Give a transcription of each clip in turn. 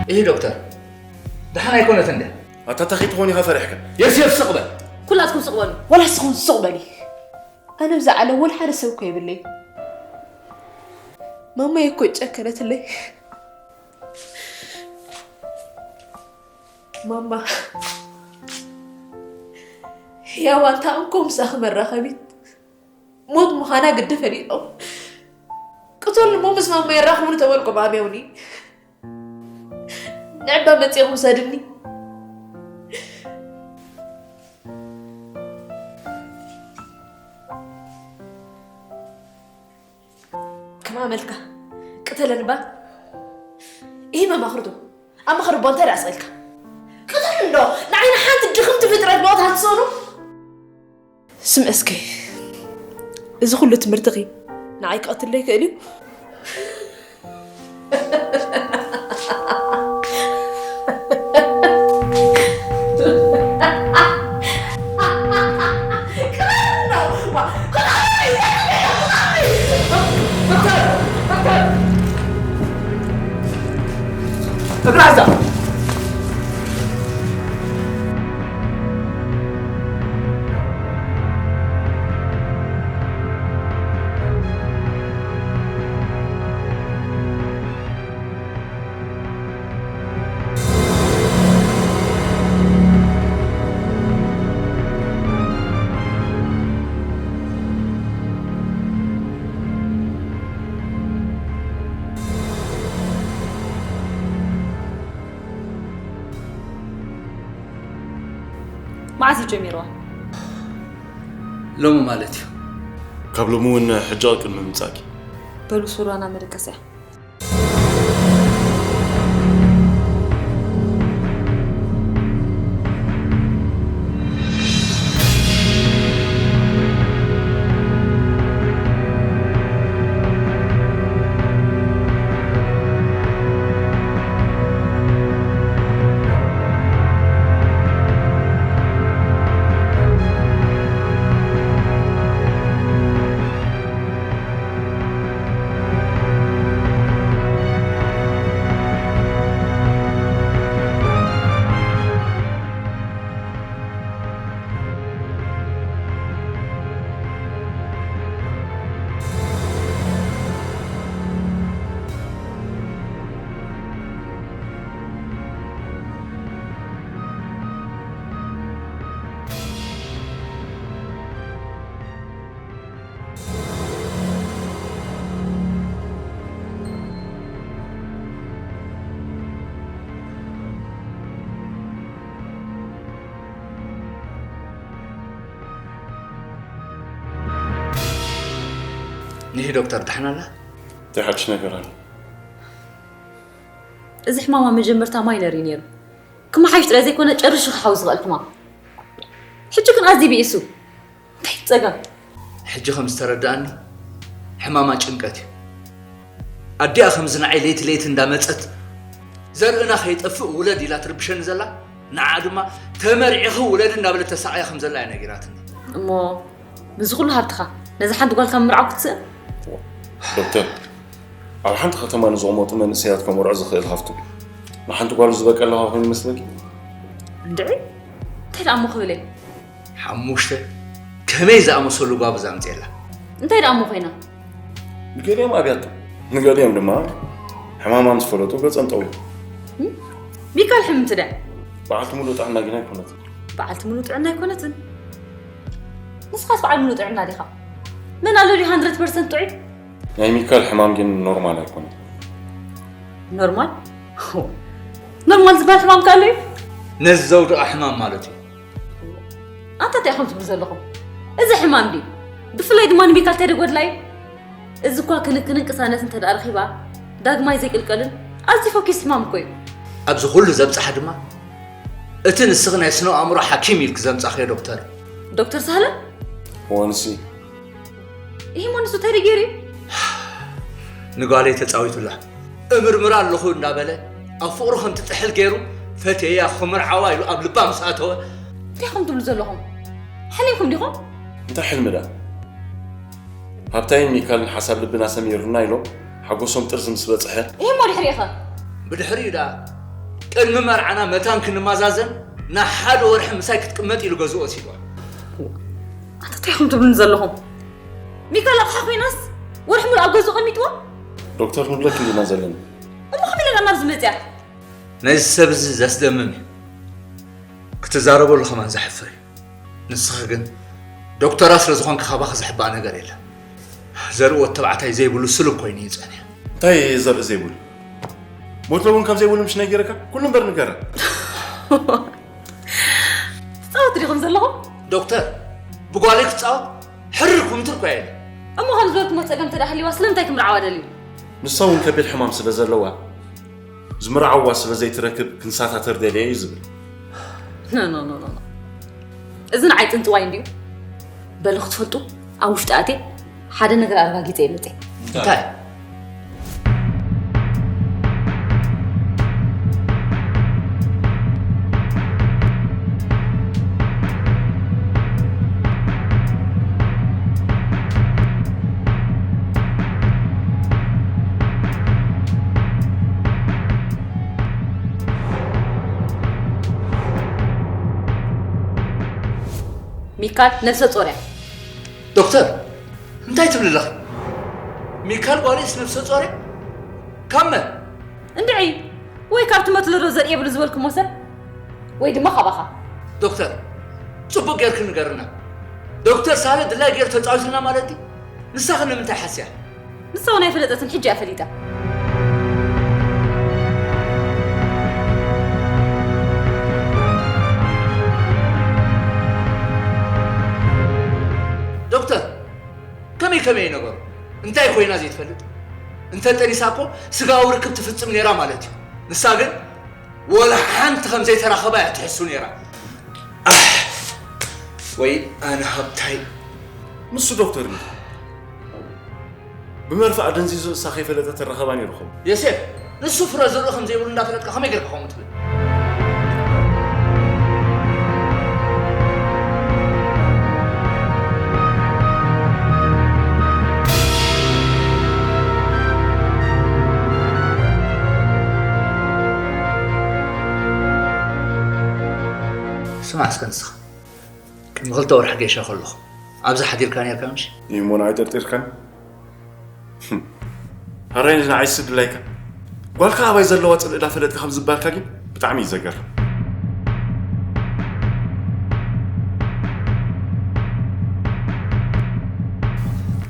እሂ ዶክተር፣ ደሓን ኣይኮነትን ድያ? ኣታ እንታይ ክትኾን ኢኻ ፈሪሕካ? የስየፍ ስቕ በል። ኩላትኩም ስቕ በሉ። ዋላ ንስኹም ስቕ በሊ። ኣነ ብዛ ዓለም ወላ ሓደ ሰብ እኮ የብለይ። ማማይ እኮ ጨከነትለይ። ማማ፣ ያው ኣንታ እንኮ ምሳኺ መራኸቢት ሞት ምዃና ግዲ ፈሊጦም፣ ቅተሉኒ እሞ ምስ ማማ የራኽቡኒ ተበልኩም ኣምየውኒ። ንዕባ መጺኹም ሰድኒ። ከም ኣመልካ ቅተለኒ እባ። ይህ መማኽርቱ ኣብ መኸርቦ እንታይ ደኣ ስቕ ኢልካ? ቅተሉ እንዶ፣ ንዓይ ንሓንቲ ድኽምቲ ፍጥረት ቦታ ትሰኑ? ስም እስከ፣ እዚ ኩሉ ትምህርትኺ ንዓይ ክቐትለይ ይኽእል እዩ? እግራ እዛ። መዓስ እዩ ጀሚርዋ? ሎሚ ማለት እዩ። ካብ ሎሚ እውን ሕጂ ቅድሚ ምምጻእኪ። በሉ ሱራና መደቀስያ። ንሂ ዶክተር፣ ደሓን ኣላ? እንታይ ሓድሽ ነገር ኣሎ? እዚ ሕማማ መጀመርታ ማይነር እዩ ነይሩ። ክመሓይሽ ጥራይ ዘይኮነ ጨርሹ ክሓዊ ዝኽእል ሕማም። ሕጂ ግን ኣዝዩ ብኢሱ። እንታይ ጸገም? ሕጂ ከም ዝተረዳእኒ ሕማማ ጭንቀት እዩ። ኣዲኣ ከምዚ ንዓይ ለይቲ ለይቲ እንዳመጸት ዘርእና ከይጠፍእ ውለድ ኢላ ትርብሸኒ ዘላ፣ ንዓ ድማ ተመርዒኺ ውለድ እንዳበለት ተሳቕያ ከም ዘላ እያ ነጊራትኒ። እሞ ምስዚ ኩሉ ሃብትኻ ነዛ ሓንቲ ጓልካ ምምርዓው ክትስእን? ዶክተር፣ ኣብ ሓንቲ ከተማ ንዝቕመጡ መንእሰያት ከመርዖ ዝኽእል ሃፍቱ ንሓንቲ ጓሉ ዝበቀለኻ ኮይኑ ይመስለኪ? እንድዒ፣ እንታይ ደኣ እሞ ክብል እየ? ሓሙሽተ ከመይ ዝኣመሰሉ ጓብዝ ኣምፅኤላ። እንታይ ደኣ እሞ ኮይና? ንገሊኦም ኣብያቶ፣ ንገሊኦም ድማ ሕማማ ምስ ፈለጡ ገጸን ጠውዩ። እም? ሚካል ሕምምቲ ድያ? በዓልቲ ሙሉእ ጥዕና ግን ኣይኮነትን። በዓልቲ ሙሉእ ጥዕና ኣይኮነትን? ንስኻስ በዓል ሙሉእ ጥዕና ዲኻ? መን ኣሎ ድዩ ሃንድረድ ፐርሰንት ጥዑይ? ናይ ሚካል ሕማም ግን ኖርማል ኣይኮነን። ኖርማል? ኖርማል ዝበሃል ሕማም ከ ኣሎ እዩ? ነዚ ዘውድቓ ሕማም ማለት እዩ። ኣንታ እንታይ ኢኹም ትብሉ ዘለኹም? እዚ ሕማም ድዩ? ብፍላይ ድማ ንሚካል እንታይ ደጎድላ እዩ? እዚ እኳ ክንክንን ቅሳነትን እንተ ደኣ ረኺባ፣ ዳግማይ ዘይቅልቀልን ኣዝዩ ፈኲስ ሕማም እኮ እዩ። ኣብዚ ኩሉ ዘብጽሓ ድማ እቲ ንስኺ ናይ ስነ ኣእምሮ ሓኪም ኢልኪ ዘምጻኽዮ ዶክተር። ዶክተር ሳህለ? እወ፣ ንሱ እዩ። ይህ እሞ ንሱ እንታይ ደገይሩ እዩ? ንጓለይ ተጻዊቱላ። እምርምራ ኣለኹ እንዳበለ ኣብ ፍቕሩ ከም ትጥሕል ገይሩ ፈትየያ ክምርዓዋ ኢሉ ኣብ ልባ ምስ ኣተወ። እንታይ ኢኹም ትብሉ ዘለኹም? ሓሊምኩም ዲኹም? እንታይ ሕልሚ ደኣ? ሃብታይን ሚካልን ሓሳብ ልብና ሰሚሩና ኢሎም ሓጎሶም ጥርዚ ምስ በጽሐ። ይህ እሞ ድሕሪኡ ኸ? ብድሕሪኡ ደኣ ቅድሚ መርዓና መታን ክንመዛዘን ንሓደ ወርሒ ምሳይ ክትቅመጥ ኢሉ ገዝኡ ወሲድዋ። ኣታ እንታይ ኢኹም ትብሉኒ ዘለኹም? ሚካል ኣቕሓ ኮይናስ ወርሒ ሙሉእ ኣብ ገዝኡ ቀሚጥዋ? ዶክተር ንብለኪ እንዲና ዘለና። እሞ ከመይ ኢላ ናብዚ መፅያ? ነዚ ሰብ እዚ ዘስደምም እዩ። ክትዛረበሉ ከማን ዘሕፍር እዩ። ንስኻ ግን ዶክተራ ስለ ዝኾንካ ካባኻ ዝሕባእ ነገር የለን። ዘርኢ ወዲ ተባዕታይ ዘይብሉ ስሉብ ኮይኑ እዩ ጸኒሑ። እንታይ ዘርኢ ዘይብሉ? ሞት እውን ካብ ዘይብሉ ምሽ ነጊረካ? ኩሉ እምበር ንገራ። ትጻወቱ ዲኹም ዘለኹም? ዶክተር፣ ብጓለይ ክጻወት ሕርር ኩምትር እኳ የለን። እሞ ከም ዝበልኩሞ ጸገም እንተ ደኣ ሃልይዋ ስለምንታይ ክምርዓዋ ደልዩ? ንሳ እውን ከቢድ ሕማም ስለ ዘለዋ ዝምርዓዋ ስለ ዘይትረክብ ክንሳታተር ደልየ እዩ ዝብል። ኖ ኖ ኖ ኖ ኖ። እዚ ንዓይ ጥንጥዋይ እንድዩ። በሉ ክትፈልጡ ኣብ ውሽጢ ኣትየ ሓደ ነገር ኣረጋጊጸ እየ መጽየ። እንታይ? ሚካል ነፍሰ ጾር እያ። ዶክተር፣ እንታይ ትብሊ ኣለኺ? ሚካል ጓለይስ ነፍሰ ጾር እያ? ካብ መን? እንድዒ፣ ወይ ካብቲ መትለዶ ዘርእየ ብሉ ዝበልኩሞ ሰብ፣ ወይ ድማ ካባኻ። ዶክተር፣ ጽቡቕ ጌርኪ ንገርና። ዶክተር ሳለ ድላይ ጌሩ ተጻዊቱልና ማለት ድዩ? ንሳኸ ንምንታይ ሓስያ? ንሳ እውን ኣይፈለጠትን፣ ሕጂ እያ ፈሊጣ። ዶክተር፣ ከመይ ከመይ እዩ ነገሩ? እንታይ ኮይና ዘይትፈልጥ? እንተ ጠኒሳ እኮ ስጋዊ ርክብ ትፍጽም ነይራ ማለት እዩ። ንሳ ግን ወላ ሓንቲ ከም ዘይተራኸባ እያ ትሕሱ ነይራ። ኣሕ፣ ወይ ኣነ ሃብታይ። ንሱ ዶክተር እዩ። ብመርፍእ ኣደንዚዙ እሳ ከይፈለጠ ተራኸባ ነይርኹም። ዮሴፍ፣ ንሱ ፍረ ዘርኢ ከም ዘይብሉ እንዳፈለጥካ ከመይ ጌርካ ከምኡ ትብል? ስማዕ እስከ ንስኻ፣ ቅድሚ ክልተ ወርሒ ጌሻ ከለኹ ኣብዚ ሓዲርካ ነይርካ ምሽ? እዩ እሞ ንዓይ ጠርጢርካኒ? ህም። ሃራይ ንዓይ ስድላይካ። ጓልካ ኣባይ ዘለዋ ጽልኢ ዳፈለጥካ ከም ዝበልካ ግን ብጣዕሚ እዩ ዘገርም።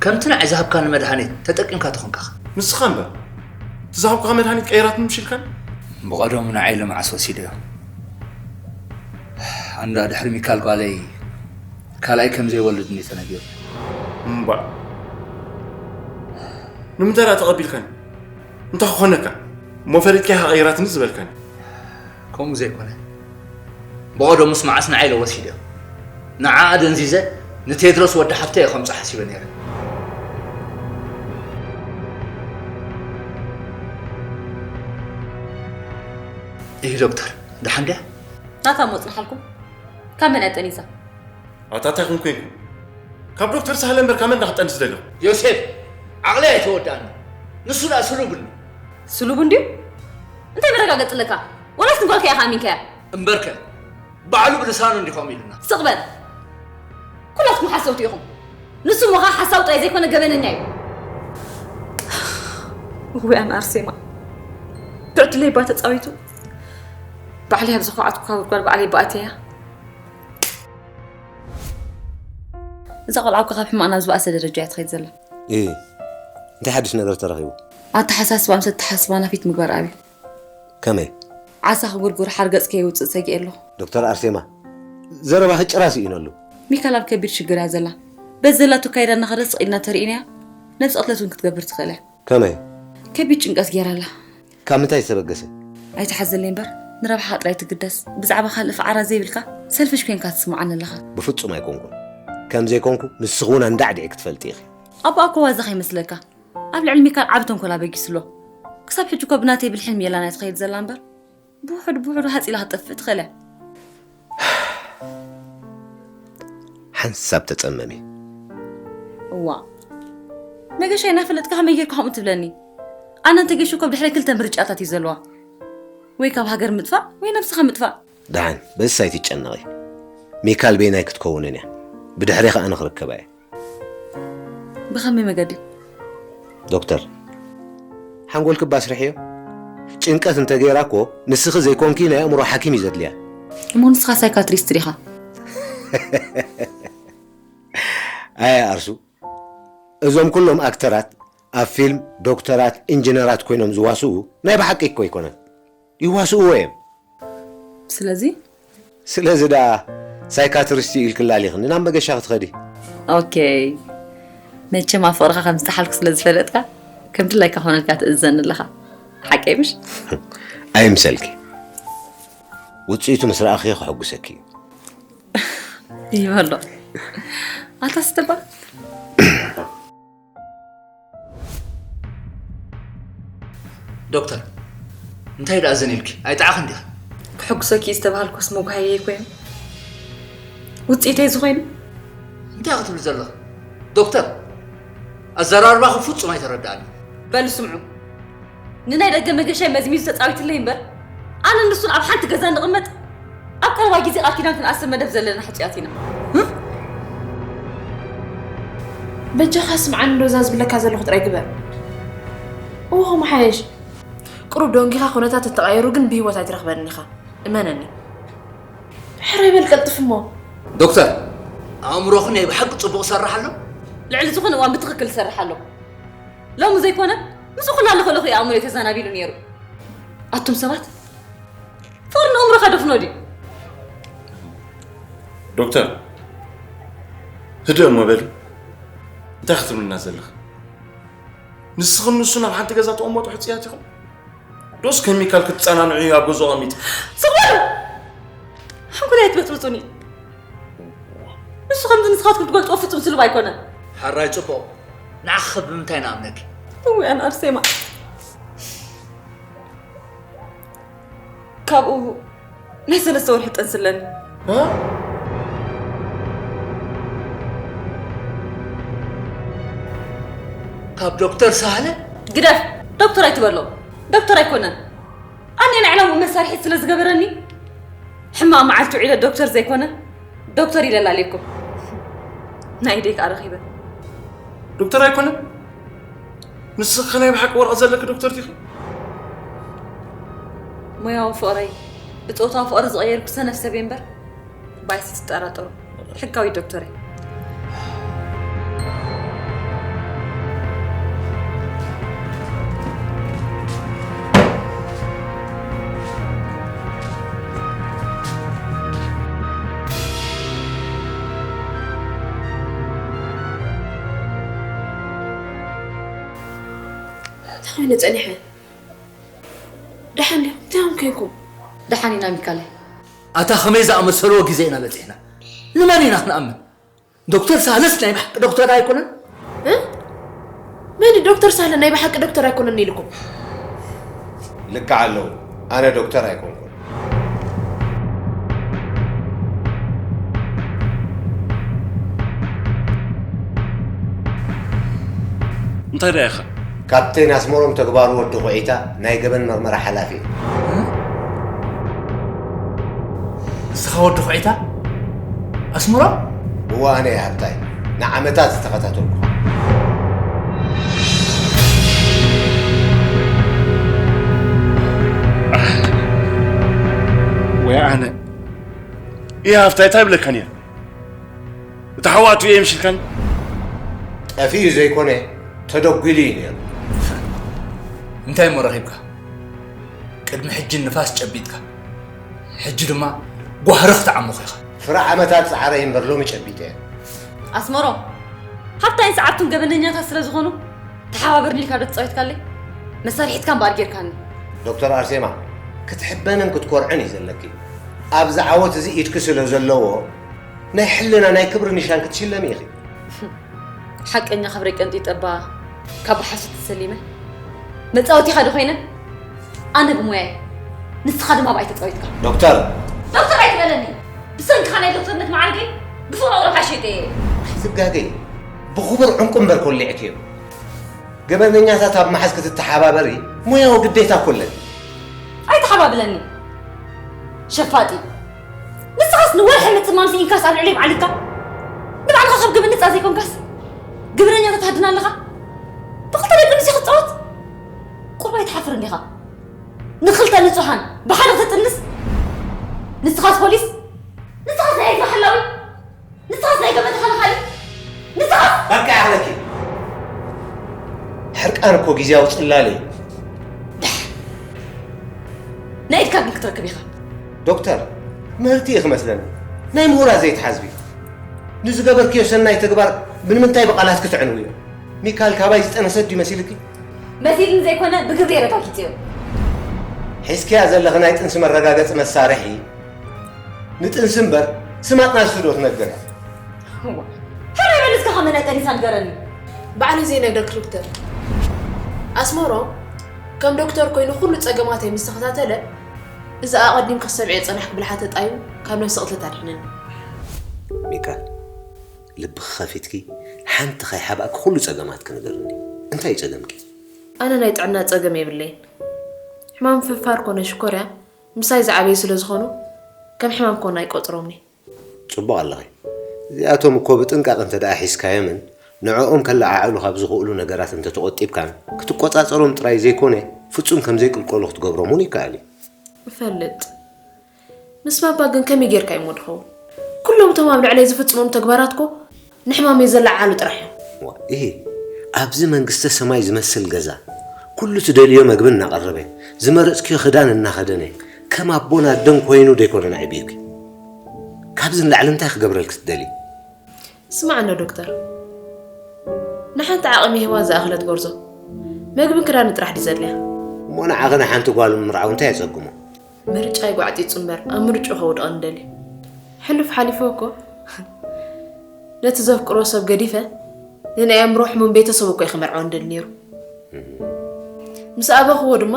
ከምቲ ንዓይ ዝሃብካኒ መድሃኒት ተጠቂምካ ተኾንካ ኸ? ንስኻ እምበር፣ እቲ ዝሃብኩኻ መድሃኒት ቀይራትኒ ምሽ ኢልካኒ? ብቐደሙ ንዓይ ለመዓስ ወሲደዮ። ኣንዳ ድሕሪ ሚካል ጓለይ ካልኣይ ከም ዘይወልድ እንዲ ተነጊሩ። እምባእ። ንምንታይ ደኣ ተቐቢልካኒ? እንታይ ክኾነካ? እሞ ፈሊጥካ ኢኻ ቀይራትኒ ዝበልካኒ። ከምኡ ዘይኮነ፣ ብቐደሙስ መዓስ ንዓይ ኢለ ወሲደዮ። ንዓኣ ደንዚዘ ንቴድሮስ ወዲ ሓፍተይ እየ ከምጽኦ ሓሲበ ነይረ። እሂ ዶክተር፣ ደሓን ድያ? ናታ እሞ ጽንሓልኩም። ካብ መን እያ ጠኒሳ? ኣታ እንታይ ኮንኩ ኢንኩ? ካብ ዶክተር ሳህለ እምበር ካብ መን ዳ ክጠንስ ደለኹ? ዮሴፍ፣ ዓቕለይ ኣይተወድኣኒ። ንሱ ደኣ ስሉብ እንድዩ። ስሉብ እንድዩ? እንታይ መረጋገጺ ኣለካ? ወላስ ንጓልካ ኢኻ ኣሚንካያ? እምበርከ፣ ባዕሉ ብልሳኑ እንዲ ከምኡ ኢሉና። ስቕ በል። ኩላትኩም ሓሰውቲ ኢኹም። ንሱ እሞ ኸኣ ሓሳዊ ጥራይ ዘይኮነ ገበነኛ እዩ። እወ ኣነ ኣርሴማ፣ ብዕድለይ እባ ተጻዊቱ። ባዕለይ ኣብ ዝኸዓትኩካ ጉድጓድ ባዕለይ እባ ኣትየያ። እዛ ቆልዓ እኮ ካብ ሕማቕ ናብ ዝበኣሰ ደረጃ እያ ትኸይድ ዘላ። እይ፣ እንታይ ሓድሽ ነገር ተረኺቡ? ኣተሓሳስባ ምስ ኣተሓሳስባ ናፊት ምግባር ኣብዩ። ከመይ? ዓሳ ክጉርጉር ሓርገጽ ከየውጽእ ሰጊኤ ኣለኹ። ዶክተር ኣርሴማ፣ ዘረባኺ ጭራ ስኢነሉ። ሚካል ኣብ ከቢድ ሽግር እያ ዘላ። በዚ ዘላቶ ኣካይዳ እናኸደት ስቕ ኢልና ተርኢናያ፣ ነብሲ ቅትለት እውን ክትገብር ትኽእል እያ። ከመይ? ከቢድ ጭንቀት ገይራ ኣላ። ካብ ምንታይ ዝተበገሰ? ኣይትሓዘለይ እምበር፣ ንረብሓኻ ጥራይ ትግደስ። ብዛዕባ ካልእ ፍዓራ ዘይብልካ፣ ሰልፊሽ ኮይንካ ትስምዓኒ ኣለኻ። ብፍጹም ኣይኮንኩን። ከም ዘይኮንኩ ንስኺ እውን ኣንዳዕዲዒ ክትፈልጢ ኢኺ። ኣቦኣ እኮ ዋዛ ከይመስለካ። ኣብ ልዕሊ ሚካል ዓቢ ተንኮል ኣበጊሱ ኣሎ። ክሳብ ሕጂ እኮ ብናተይ ብልሕን ሜላን እያ ትኸይድ ዘላ እምበር፣ ብውሕዱ ብውሕዱ ሃጽ ኢላ ክትጠፍእ ትኽእል እያ። ሓንሳብ ተጸመሚ። እዋ፣ መገሻ እናፈለጥካ ከመይ ጌርካ ከምኡ ትብለኒ? ኣነ እንተ ገይሹ እኮ ብድሕረይ ክልተ ምርጫታት እዩ ዘለዋ። ወይ ካብ ሃገር ምጥፋእ ወይ ነብስኻ ምጥፋእ። ደሓን፣ በዝስ ኣይትጨነቒ። ሚካል በይናይ ክትከውንን እያ። ብድሕሬ ከኣ ንኽርከባ እየ። ብኸመይ መገዲ? ዶክተር፣ ሓንጎልኪ ባስርሕዮ። ጭንቀት እንተገይራ እኮ ንስኺ ዘይኮንኪ ናይ ኣእምሮ ሓኪም እዩ ዘድልያ። እሞ ንስኻ ሳይካትሪስት ዲኻ? ኣየ ኣርሱ፣ እዞም ኩሎም ኣክተራት ኣብ ፊልም ዶክተራት፣ ኢንጂነራት ኮይኖም ዝዋስኡ ናይ ብሓቂ እኮ ኣይኮነን። ይዋስእዎ እዮም። ስለዚ? ስለዚ ደኣ ሳይካትሪስት ኢልክላ ኣሊኽኒ ናብ መገሻ ክትኸዲ። ኦኬ። መቸም ኣብ ፍቕርኻ ከም ዝጠሓልኩ ስለ ዝፈለጥካ፣ ከም ድላይካ ክኾነልካ ትእዘኒ ኣለኻ። ሓቀይ ምሽ? ኣይምሰልኪ። ውጽኢቱ ምስ ረኣኽዮ ከሐጉሰኪ እዩ። ይበሎ። ኣታ ስተባ። ዶክተር፣ እንታይ ደኣ ዘን ኢልኪ? ኣይጠዓኽን ዲኺ? ክሕጉሰኪ እዩ ዝተባሃልኩስ መጉሃየይ ኮይኑ ውፅኢተይ እዚ ኮይኑ። እንታይ ክትብሊ ዘለኺ? ዶክተር፣ ኣዘራርባኺ ፍጹም ኣይተረድኣኒ። በሉ ስምዑ፣ ንናይ ደገ መገሻይ መዝሚዙ ተጻዊትለይ እምበር፣ ኣነን ንሱን ኣብ ሓንቲ ገዛ ንቕመጥ፣ ኣብ ቀረባ ግዜ ቃል ኪዳን ክንኣስር መደብ ዘለና ሕጹያት ኢና። በጃኻ ስምዓኒ፣ ዶ እዛ ዝብለካ ዘለኹ ጥራይ ግበር። እወ፣ ከምኡ ሓየሽ። ቁሩብ ደንጊኻ፣ ኩነታት ተተቓይሩ ግን ብህይወት ኣይትረኽበንን ኢኻ። እመነኒ። ሕራይ በል ቀልጥፍ እሞ። ዶክተር፣ ኣእምሮኺ ናይ ብሓቂ ጽቡቕ ይሰርሕ ኣሎ? ልዕሊ ዝኾነ እዋን ብትኽክል ይሰርሕ ኣሎ። ሎሚ ዘይኮነ፣ ምስኡ ክላለ ከለኹ እዩ ኣእምሮይ ተዛናቢሉ ነይሩ። ኣቱም ሰባት፣ ፍቕሪ ንእምሮኻ ደፍኖ ድዩ? ዶክተር፣ ህድእ እሞ በሊ። እንታይ ክትብልና ዘለኺ? ንስኽን ንሱን ኣብ ሓንቲ ገዛ ትቕመጡ ሕጽያት ኢኹም? ዶስ ከም ሚካል ክትጸናንዑ እዩ ኣብ ገዝኡ ኣቐሚጡ? ስቕ በሉ! ሓንጎለይ ኣይትበጽብጹኒ። ንሱ ከምዚ ንስኻትኩም ትገልጽዎ ፍጹም ስሉብ ኣይኮነን። ሕራይ ጽቡቕ። ንዓኺ ኸ ብምንታይ ንኣምነኪ? እዋይ ኣነ ኣርሴማ። ካብኡ ናይ ሰለስተ ወርሒ ጥንሲ ኣለኒ። ካብ ዶክተር ሳህለ? ግደፍ! ዶክተር ኣይትበሎ። ዶክተር ኣይኮነን። ኣነ ናይ ዕላምኡ መሳርሒት ስለ ዝገበረኒ ሕማቕ መዓልቲ ውዒለ ዶክተር ዘይኮነ ዶክተር ኢለ ላልየኩም። ናይ ኢደይ ከኣ ረኺበ። ዶክተር ኣይኮነን? ንስኺ ከ ናይ ብሓቂ ወረቐት ዘለኪ ዶክተር ዲኺ? ሞያዊ ፍቕረይ ብጾታዊ ፍቕሪ ዝቐየርኩ ሰነፍ ሰብ እየ እምበር ባይሲ ትጠራጠሩ። ሕጋዊ ዶክተር እየ። እንታይ ኮይነ ጸኒሐ? ደሓን ዲኹም? እንታይ እዮም ኮንኩም? ደሓን ኢና ሚካለይ። ኣታ ከመይ ዝኣመሰልዎ ግዜ ኢና በጺሕና? ንመን ኢና ክንኣምን? ዶክተር ሳህለስ ናይ ብሓቂ ዶክተር ኣይኮነን? እ? መን እዩ ዶክተር ሳህለ ናይ ብሓቂ ዶክተር ኣይኮነን ኢልኩም? ልክዕ ኣለዉ። ኣነ ዶክተር ኣይኮንኩን። እንታይ ደኣ ኢኻ? ካፕቴን ኣስመሮም ተግባሩ ወዲ ኹዒታ ናይ ገበን መርመራ ሓላፊ እየ። ንስኻ ወዲ ኹዒታ? ኣስመሮም? እወ ኣነ እየ ሃብታይ፣ ንዓመታት ዝተኸታተልኩኻ። ወይ ኣነ። እየ ሃፍታይ እንታይ ብለካ ነይረ? እቲ ሓዋቱ እየ ምሽልካኒ? ጠፊኡ ዘይኮነ ተደጒሉ እዩ ነይሩ። እንታይ እሞ ረኺብካ? ቅድሚ ሕጂ ንፋስ ጨቢጥካ ሕጂ ድማ ጓህሪ ክትዓሙኽ ኢኻ። ፍረ ዓመታት ጻዕረይ እምበር ሎሚ ጨቢጠ እየ። ኣስመሮም ሃብታይን ሰዓብቱን ገበነኛታት ስለ ዝኾኑ ተሓባበርኒ ኢልካ ዶ ተጻዊትካለይ? መሳርሒትካ እምበኣር ጌርካኒ። ዶክተር ኣርሴማ ክትሕበንን ክትኮርዕን እዩ ዘለኪ። ኣብዚ ዓወት እዚ ኢድኪ ስለ ዘለዎ ናይ ሕልና ናይ ክብሪ ኒሻን ክትሽለሚ ኢኺ። ሓቀኛ ክብረይ ቀንጢጠ እባ ካብ ሓሶት ተሰሊመ መጻወቲኻ ዶ ኮይነ? ኣነ ብሞያይ ንስኻ ድማ ብኣይ ተጻዊትካ። ዶክተር! ዶክተር ኣይትበለኒ! ብሰንክኻ ናይ ዶክተርነት መዓርገይ ብፍቕሪ ኣቕረብካ ሸይጠ እየ። ኣይትጋገይ። ብኽቡር ዕንቁ እምበር ኮሊዕክዮ። ገበነኛታት ኣብ ምሓዝ ክትተሓባበሪ ሞያዊ ግዴታ እኮ ኣለኪ። ኣይትሓ ኣባብለኒ። ሸፋጢ። ንስኻስ ንወርሒ ምጽማም ስኢንካስ ኣብ ልዕለይ ባዕልካ ንባዕልኻ ካብ ግብር ንጻ ዘይኮንካስ ግብረኛ ተታድና ኣለኻ። ብኽልተ ደቂ ኣንስትዮ ክትጻወት ቁርባይ ትሓፍር እንዲኻ። ንኽልተ ንጹሃን ብሓደ ክትጥንስ። ንስኻስ ፖሊስ? ንስኻስ ናይ ህዝቢ ሓላዊ? ንስኻስ ናይ ገበን ተኸላኻሊ? ንስኻስ በቃ ይኣኽለኪ። ሕርቃን እኮ ግዜያዊ ጽላል እዩ። ናይ ኢድካ ግን ክትረክብ ኢኻ። ዶክተር፣ ምህርቲ እዩ ክመስለኒ። ናይ ምሁራት ዘይትሓዝቢ። ንዝገበርክዮ ሰናይ ተግባር ብምንታይ ብቓላት ክትዕንውዮ? ሚካል ካባይ ዝጠነሰ ድዩ መሲልኪ? መሲልኒ ዘይኮነ ብግብሪ የረጋጊጽዮ። ሒዝክያ ዘለኺ ናይ ጥንሲ መረጋገጺ መሳርሒ ንጥንሲ እምበር ስም ኣጥናስቲ ዶ ትነግር እያ? እዋ፣ ሕራይ በል እስከ ከመይ ናይ ጠኒሳ ንገረኒ። ባዕሉ ዘይነግረክ ዶክተር። ኣስመሮም ከም ዶክተር ኮይኑ ኩሉ ጸገማተይ ምስ ተኸታተለ፣ እዚ ኣቐዲምኪ ክሰምዕዮ ዝጸናሕኪ ብልሓት ተጣይቡ ካብ ነፍሲ ቅትለት ኣድሕነኒ። ሚካል፣ ልብኺ ከፊትኪ ሓንቲ ከይሓባእኪ ኩሉ ጸገማትኪ ንገርኒ። እንታይ እዩ ጸገምኪ? ኣነ ናይ ጥዕና ጸገም የብለይን። ሕማም ፍፋር ኮነ ሽኮርያ ምሳይ ዝዓበዩ ስለ ዝኾኑ ከም ሕማም ኮነ ኣይቆጽሮምኒ። ጽቡቕ ኣለኺ። እዚኣቶም እኮ ብጥንቃቐ እንተ ደኣ ሒዝካዮምን ንዕኦም ከለዓዕሉ ካብ ዝኽእሉ ነገራት እንተ ተቖጢብካን ክትቆጻጸሮም ጥራይ ዘይኮነ ፍጹም ከም ዘይቅልቀሉ ክትገብሮም እውን ይከኣል እዩ። እፈልጥ። ምስ ባባ ግን ከመይ ጌርካ እዩ እሞ ድኸውን? ኩሎም እቶም ኣብ ልዕለይ ዝፍጽሞም ተግባራት እኮ ንሕማመይ ዘለዓዓሉ ጥራሕ እዮም። ዋ፣ እሂ፣ ኣብዚ መንግስተ ሰማይ ዝመስል ገዛ፣ ኩሉ ትደልዮ መግቢ እናቐረበ፣ ዝመረጽክዮ ክዳን እናኸደነ፣ ከም ኣቦን ኣደን ኮይኑ ደይኮነን ኣዕብዩኪ? ካብዚ ንላዕሊ እንታይ ክገብረልኪ ትደልዪ? ስማዕ እንዶ ዶክተር፣ ንሓንቲ ዓቕሚ ሄዋን ዝኣኽለት ጎርዞ መግብን ክዳንን ጥራሕ ድዩ ዘድልያ? እሞ ንዓኺ ንሓንቲ ጓል ምምርዓው እንታይ የጸግሞ? ምርጫይ ጓዕጺጹ እምበር ኣብ ምርጭኡ ከውድቐኒ ደልዩ። ሕሉፍ ሓሊፉ እኮ ነቲ ዘፍቅሮ ሰብ ገዲፈ ንናይ ኣእምሮ ሕሙም ቤተሰቡ እኮ እየ ክመርዖ ንደሊ ነይሩ። ምስ ኣበኽዎ ድማ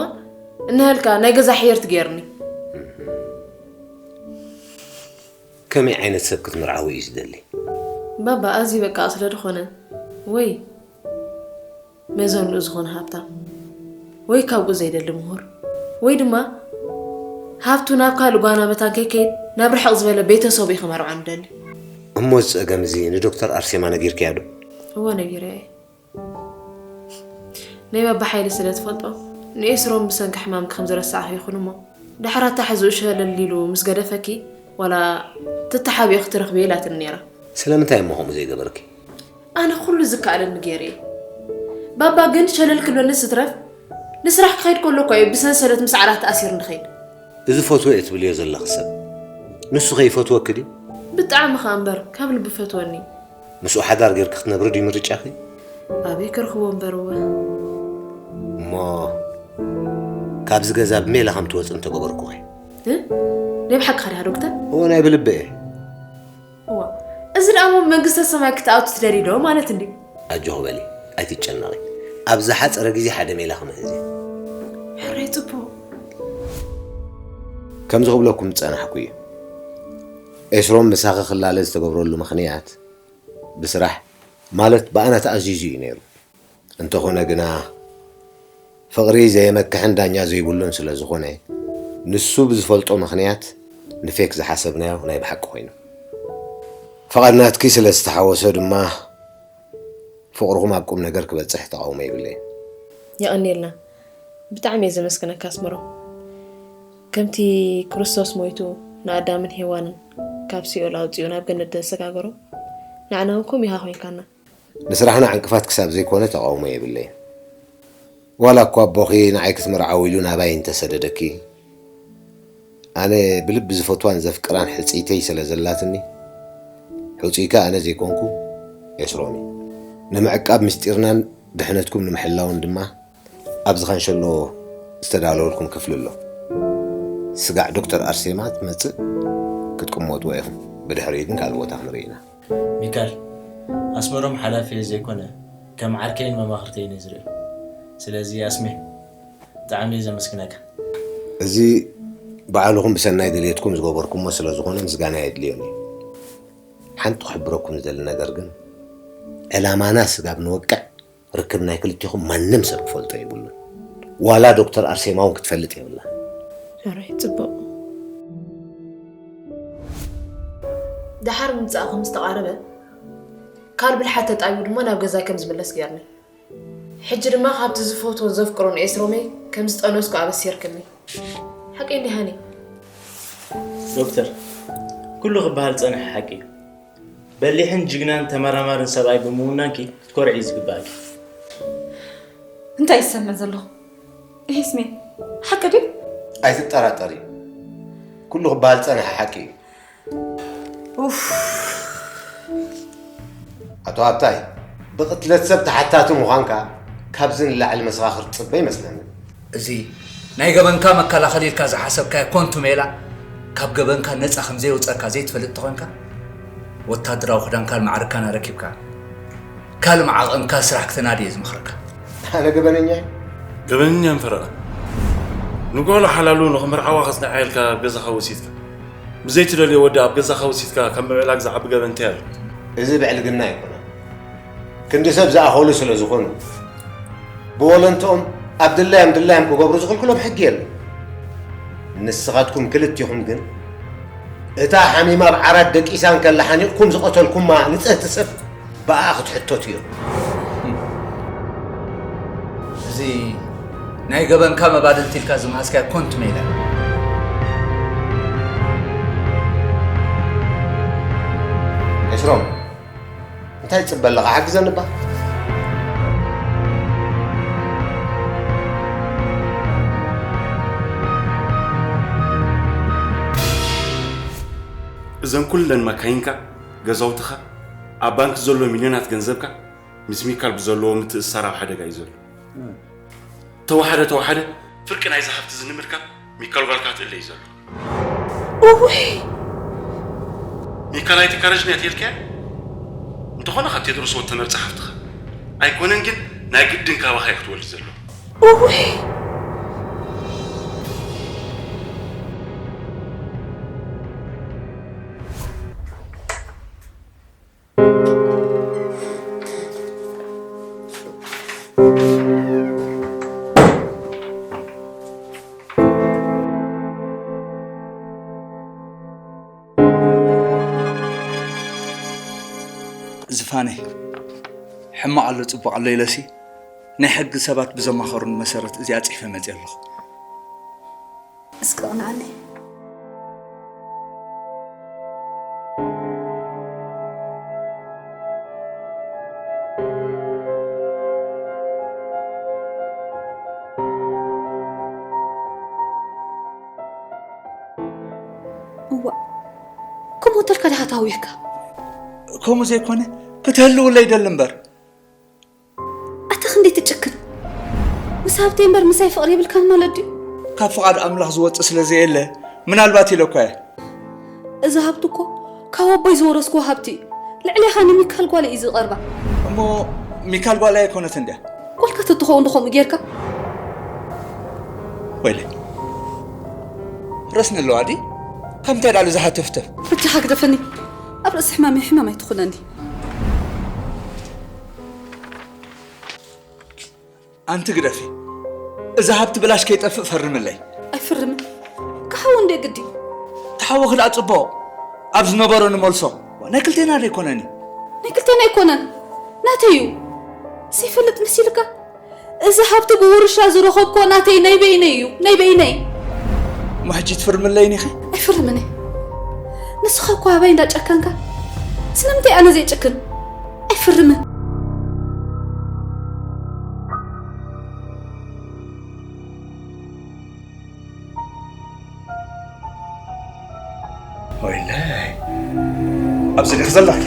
እንሀልካ ናይ ገዛ ሕየርቲ ገይርኒ። ከመይ ዓይነት ሰብ ክትምርዓዊ እዩ ዝደሊ? ባባ ኣዝዩ በቃ ስለ ዝኾነ ወይ መዘንኡ ዝኾነ ሃብታም ወይ ካብኡ ዘይደሊ ምሁር ወይ ድማ ሃብቱ ናብ ካልእ ጓና መታን ከይከይድ ናብ ርሕቕ ዝበለ ቤተሰቡ እዩ ክመርዖ ንደሊ። እሞ እዚ ጸገም እዚ ንዶክተር ኣርሴማ ነጊርክያ ዶ? እወ ነጊረያ እየ። ናይ ባባ ሓይሊ ስለ ትፈልጦ ንኤስሮም ብሰንኪ ሕማምኪ ከም ዝረሳዕኺ ይኹን እሞ ዳሕር ኣታሒዝኡ ሸለል ኢሉ ምስ ገደፈኪ ዋላ ትተሓቢኦ ክትረኽብዮ ኢላትኒ ነይራ። ስለምንታይ እሞ ከምኡ ዘይገበርኪ? ኣነ ኩሉ ዝከኣለኒ ገይረ እየ። ባባ ግን ሸለል ክብለኒ ስትረፍ ንስራሕ ክኸይድ ከሎ እኮ እዩ ብሰንሰለት ምስ ዓራት ተኣሲሩ ንኸይድ። እዚ ፈትወ እየ ትብልዮ ዘለኺ ሰብ ንሱ ከ ይፈትወኪ ድዩ? ብጣዕሚ ኸኣ እምበር ካብ ልቢ ፈትወኒ። ምስኡ ሓዳር ጌርኪ ክትነብሪ ድዩ ምርጫኺ? ኣበይ ክረኽቦ እምበር እወ። እሞ ካብዚ ገዛ ብሜላ ከም ትወፂ እንተገበርኩኺ? እ? ናይ ብሓቅኻ ዲኻ ዶክተር? እወ ናይ ብልቢ እየ። እዋ፣ እዚ ደኣ እሞ መንግስተ ሰማይ ክትኣቱ ትደልዪ ዶ ማለት እንድዩ? ኣጆኺ በሊ፣ ኣይትጨነቒ። ኣብ ዝሓጸረ ግዜ ሓደ ሜላ ክምሕዝ እየ። ሕራይ ጽቡቕ። ከምዚ ክብለኩም ዝጸናሕኩ እዩ። ኤስሮም ምሳኺ ክላለ ዝተገብረሉ ምኽንያት ብስራሕ ማለት ብኣና ተኣዚዙ እዩ ነይሩ። እንተኾነ ግና ፍቕሪ ዘየመክሕን ዳኛ ዘይብሉን ስለ ዝኾነ ንሱ ብዝፈልጦ ምኽንያት ንፌክ ዝሓሰብናዮ ናይ ብሓቂ ኮይኑ። ፍቓድ ናትኪ ስለ ዝተሓወሶ ድማ ፍቕርኹም ኣብ ቁም ነገር ክበጽሕ ተቓውሞ የብለይን። የቐንየልና። ብጣዕሚ እየ ዘመስግነካ ኣስመሮም። ከምቲ ክርስቶስ ሞይቱ ንኣዳምን ሄዋንን ካብ ሲኦል ኣውጺኡ ናብ ገነት ዘሰጋገሮም ንዓና እውን ከምኡ ኢኻ ኮይንካና። ንስራሕና ዕንቅፋት ክሳብ ዘይኮነ ተቓውሞ የብለይን። ዋላ እኳ ኣቦኺ ንዓይ ክትምርዓዊ ኢሉ ናባይ እንተሰደደኪ፣ ኣነ ብልቢ ዝፈትዋን ዘፍቅራን ሕጽይተይ ስለ ዘላትኒ፣ ሕጹይካ ኣነ ዘይኮንኩ ኤስሮም እዩ። ንምዕቃብ ምስጢርናን ድሕነትኩም ንምሕላውን ድማ ኣብዚ ካንሸሎ ዝተዳለወልኩም ክፍሊ ኣሎ። ስጋዕ ዶክተር ኣርሴማ ትመጽእ ክትቅመጥዎ ኢኹም። ብድሕሪኡ ግን ካልእ ቦታ ክንርኢ ኢና። ሚካል፣ ኣስመሮም ሓላፊ ዘይኮነ፣ ከም ዓርከይን መማኽርተይን እየ ዝርእዮ። ስለዚ ኣስሜ፣ ብጣዕሚ እየ ዘመስግነካ። እዚ ባዕልኹም ብሰናይ ድልየትኩም ዝገበርኩሞ ስለ ዝኾነ ምስጋና የድልዮን እዩ። ሓንቲ ክሕብረኩም ዝደሊ ነገር ግን፣ ዕላማና ስጋብ ንወቅዕ ርክብ ናይ ክልቴኹም ማንም ሰብ ክፈልጦ የብሉን። ዋላ ዶክተር ኣርሴማ እውን ክትፈልጥ የብላን። ሕራይ ጽቡቕ። ደሓር ምምጻእኺ ምስ ተቓረበ፣ ካል ብልሓት ተጣቢቡ ድማ ናብ ገዛይ ከም ዝምለስ ገይርኒ። ሕጂ ድማ ካብቲ ዝፈትዎን ዘፍቅሮን ኤስሮመይ ከም ዝጠነስኩ ኣበሲርክኒ። ሓቀይ እንዲ ሃኒ? ዶክተር፣ ኩሉ ክበሃል ዝጸንሐ ሓቂ እዩ። በሊሕን ጅግናን ተመራማርን ሰብኣይ ብምውናንኪ ክትኮርዒ እዩ ዝግባእኪ። እንታይ ይሰምዕ ዘለኹ? ይሄስ ሜን ሓቂ ድዩ? ኣይትጠራጠሪ፣ ኩሉ ክበሃል ዝጸንሐ ሓቂ እዩ። ኡፍ። ኣቶ ሃብታይ፣ ብቕትለት ሰብ ተሓታቲ ምዃንካ ካብዚ ንላዕሊ መሰኻኽር ትጽበ ይመስለኒ። እዚ ናይ ገበንካ መከላኸሊ ኢልካ ዝሓሰብካዮ ኮንቱ ሜላ፣ ካብ ገበንካ ነጻ ከም ዘየውጸካ ዘይትፈልጥ ተኾንካ፣ ወታደራዊ ክዳንካን ማዕርካን ኣረኪብካ፣ ካልእ መዓቐንካ ስራሕ ክተናዲ እየ ዝመኽረካ። ኣነ ገበነኛ እየ? ገበነኛ ምፈረቐ። ንጓሉ ሓላሉ ንኽምርዓዋ ከጽንዓ ኢልካ ኣብ ገዛኻ ወሲድካ፣ ብዘይትደልዮ ወዲ ኣብ ገዛኻ ወሲድካ ካብ ምዕላግ ዝዓቢ ገበን እንታይ ኣሎ? እዚ ብዕልግና ኣይኮነን። ክንዲ ሰብ ዝኣኸሉ ስለ ዝኾኑ፣ ብወለንትኦም ኣብ ድላዮም ድላዮም ክገብሩ ዝኽልክሎም ሕጊ የለን። ንስኻትኩም ክልቲኹም ግን፣ እታ ሓሚማ ኣብ ዓራት ደቂሳ እንከላ ሓኒቕኩም ዝቐተልኩማ ንጽህቲ ሰብ፣ ብኣኣ ክትሕተቱ እዮም። እዚ ናይ ገበንካ መባድልቲ ኢልካ ዝመሃዝካዮ ኮንቱ ሜላ። ኤፍሮም፣ እንታይ ትጽበ ኣለኻ? ሓግዘኒ እባ። እዘን ኩለን መካይንካ፣ ገዛውትኻ፣ ኣብ ባንክ ዘሎ ሚልዮናት ገንዘብካ፣ ምስ ሚካል ብዘለዎ ምትእስሳር ኣብ ሓደጋ እዩ ዘሎ። ተወሓደ ተወሓደ፣ ፍርቂ ናይዚ ሃብቲ እዚ ንምርካብ ሚካል ጓልካ ትእለ እዩ ዘሎ። እውይ! ሚካል ኣይትካረጅን እያ ተልካያ? እንተኾነ ካብ ቴድሮስ ወድ ተመርጸ ሃብትኻ ኣይኮነን፣ ግን ናይ ግድን ካባኻ እዩ ክትወልድ ዘሎ። እውይ! ዝፋነይ፣ ሕማቕ ኣሎ ጽቡቕ ኣሎ ኢለሲ፣ ናይ ሕጊ ሰባት ብዘማኸሩን መሰረት እዚኣ ጽሒፈ መጽየ ኣለኹ። እስከ ቅንዓኒ። እዋ፣ ከምኡ ተልካ ዲኻ ተሃዊኽካ? ከምኡ ዘይኮነ፣ ክትህልውለይ ይደሊ እምበር። ኣታ ክንደይ ትጭክን! ምስ ሃብተይ እምበር ምሳይ ፍቕሪ የብልካን ማለት ድዩ? ካብ ፍቓድ ኣምላኽ ዝወጽእ ስለ ዘየለ፣ ምናልባት ኢለ እኳ እየ። እዚ ሃብቲ እኮ ካብ ኣቦይ ዝወረስክዎ ሃብቲ እዩ። ልዕሌኻ ንሚካል ጓለይ እዩ ዝቐርባ። እሞ ሚካል ጓለይ ኣይኮነትን ድያ? ጓልካ ተትኸውን ዶ ከምኡ ጌርካ? ወይለይ። ረስኒ ኣለዋ ድዩ? ካብ ምንታይ ደኣ ዝሃተፍተፍ? በጃኻ ግደፈኒ። ኣብ ርእሲ ሕማመይ ሕማም ኣይትኹነኒ። ኣንቲ ግደፊ። እዚ ሃብቲ ብላሽ ከይጠፍእ ፈርምለይ። ኣይፍርምን። ክሓዊ እንደ ግዲ። ተሓወኺ ደኣ ጽቡቕ። ኣብ ዝነበሮ ንመልሶ። ናይ ክልቴና ዶ ኣይኮነን እዩ? ናይ ክልቴና ኣይኮነን። ናተይ እዩ። ዘይፈልጥ መሲልካ? እዚ ሃብቲ ብውርሻ ዝረኸብኮ ናተይ ናይ በይነይ እዩ። ናይ በይነይ። እሞ ሕጂ ትፍርምለይን ኢኺ? ኣይፍርምን እየ። ንስኻ እኮ ኣባይ እንዳጨከንካ፣ ስለምንታይ ኣነ ዘይጭክን? ኣይፍርምን። ወይለይ፣ ኣብዚ ዲኺ ዘለኺ?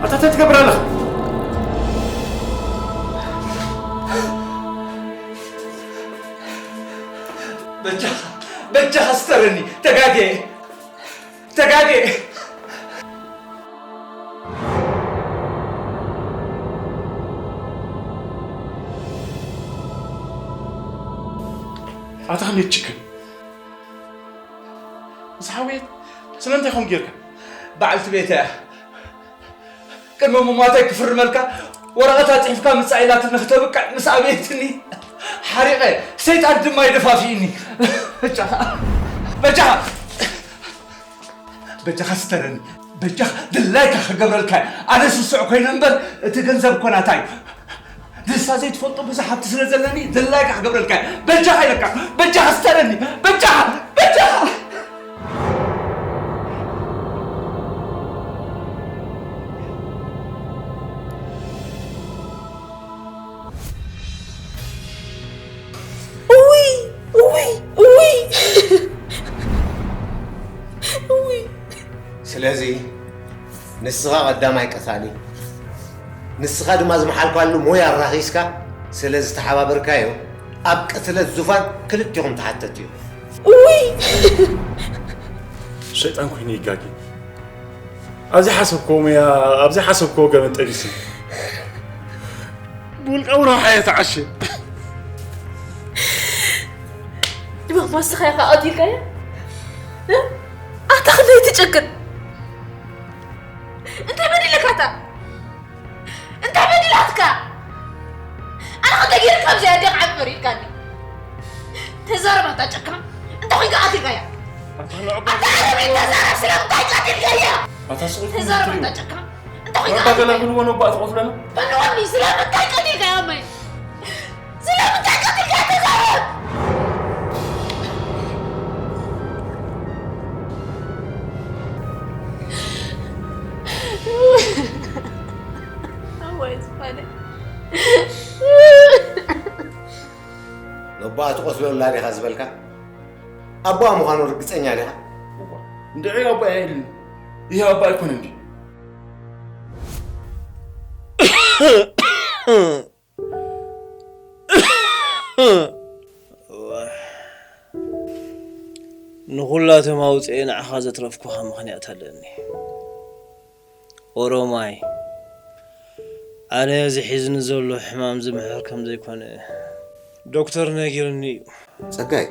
ኣታ እንታይ ትገብር ኣለኻ? ተጋጌ፣ ተጋጌ። ኣታ ከመይ ትጭክን? ምስ ሓወየት ስለምንታይ ከምኡ ጌርካ? በዓልቲ ቤተያ ቅድሚ ምሟተይ ክፍርመልካ ወረቐታ ጽሒፍካ ምጻእ ኢላትኒ ክተብቅዕ ምስ ኣበየትኒ ሓሪቐ፣ ሰይጣን ድማ ይደፋፊእኒ። በጃኻ፣ በጃኻ፣ በጃኻ ስተረኒ። በጃኻ ድላይካ ክገብረልካ እየ። ኣነ ስሱዕ ኮይነ እምበር እቲ ገንዘብ እኮ ናታ እዩ። ንሳ ዘይትፈልጦ ብዙሕ ሃብቲ ስለ ዘለኒ ድላይካ ክገብረልካ እየ። በጃኻ ኢለካ፣ በጃኻ ስተረኒ። በጃኻ፣ በጃኻ። እውይ እውይ እውይ እውይ። ስለዚ ንስኻ ቀዳማይ ቀታሊ፣ ንስኻ ድማ ዝመሓልካሉ ሞያ ኣራኺስካ ስለ ዝተሓባበርካዮ ኣብ ቅትለት ዙፋን ክልቲኹም ተሓተቲ ኢኹም። እውይ። ሸይጣን ኮይኑ ይጋጊ። ኣብ ዘይሓሰብክዎ ሞያ ኣብ ዘይሓሰብክዎ ገበን ጠቢሱ። ብውልቃዊ ረብሓ እየ ተዓሽየ። ድማማ ንስኻ ኢኻ ቀቲልካያ? ኣታ ክንደይ ትጨክን? እንታይ በዲለካ ኣታ? እንታይ በዲላትካ? ኣነ ክንደይ ገይርካ ኣብዚ ኣዴኻ ዓቢ ፈሪድካኒ? ተዛረብ ኣታ ጨካን። እንታይ ኮይንካ ቀቲልካያ? ኣታ ኣረሜን ተዛረብ ስለምንታይ ቀቲልካያ? ኣታ ስቕ ኢልኩም ተዛረብ ትሪኡ። ኣታ ጨካን። እንታይ ኮይንካ ባባ ገላግልዎ ነባ ትቐትለና። በልወኒ ስለምንታይ ቀቲልካያ እመይ? ስለምንታይ ቀቲልካያ ተዛረብ? እዋይ ዝኾነ። ነቦኣ ትቐትሎ ኣላ ዲኻ ዝበልካ? ኣቦኣ ምዃኑ ርግጸኛ ዲኻ? እንድዒ ኣቦ ኣይልን። ይህ ኣቦ ኣይኮነን ድዩ? ንኹላቶም ኣውፅኤ ንዓኻ ዘትረፍኩኻ ምኽንያት ኣለኒ። ኦሮማይ፣ ኣነ እዚ ሒዝኒ ዘሎ ሕማም ዝምሕር ከም ዘይኮነ ዶክተር ነጊርኒ እዩ። ጸጋይ፣